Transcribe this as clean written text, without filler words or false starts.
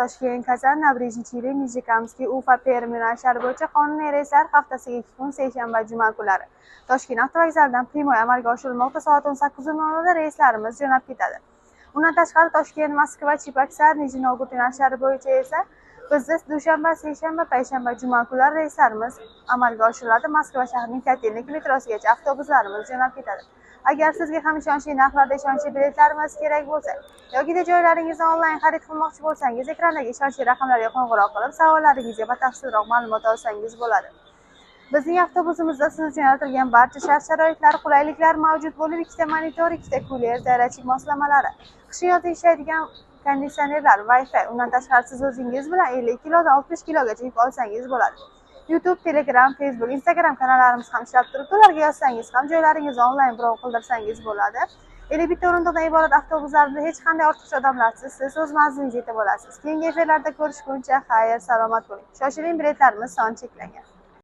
Toshkent, Kazan, Nabrijniy Chilin, Nijnekamskiy, Ufa, Perm yo'nalishlari bo'yicha qonuniy reyslar haftasiga 2 kun, seshanba, juma kunlari Toshkent avtovokzalidan primoy amalga oshirilmoqda. Soat 18:00 da reyslarimiz jo'nab ketadi. Undan tashqari Toshkent, Moskva, Chipaksar, Nijniy Novgorod yo'nalishlari bo'yicha esa bizda dushanba, seshanba, payshanba, juma kunlari reyslarimiz amalga oshiriladi. Moskva shahrining Kotelnik metrosigacha avtobuslarimiz jo'nab ketadi. Agar sizga ham ishonchli narxlarda ishonchli biletlarimiz kerak bo'lsa yokida joylaringizni onlayn xarid qilmoqchi bo'lsangiz, ekrandagi ishonchli raqamlarga qo'ng'iroq qilib, savollaringizga batafsilroq ma'lumot olsangiz bo'ladi. Bizning avtobusimizda siz uchun yaratilgan barcha shart-sharoitlar, qulayliklar mavjud bo'lib, 2 ta monitor, 2 ta kuler, dayratchik moslamalari, qishin yozda ishlaydigan konditsionerlar, Wi-Fi, undan tashqari siz o'zingiz bilan 50 kilodan 60 kilogacha yuk olsangiz bo'ladi. YouTube, Telegram, Facebook, Instagram kanallarimiz ham ishlab turibdi. Ularga yozsangiz ham joylaringizni onlayn birov qildirsangiz bo'ladi. 51 ta o'rindiqdan iborat avtobuslarimizda hech qanday ortiqcha odamlarsiz siz o'z manzilingizga yetib olasiz. Keyingi efirlarda ko'rishguncha xayr, salomat bo'ling. Shoshiling, biletlarimiz soni cheklangan.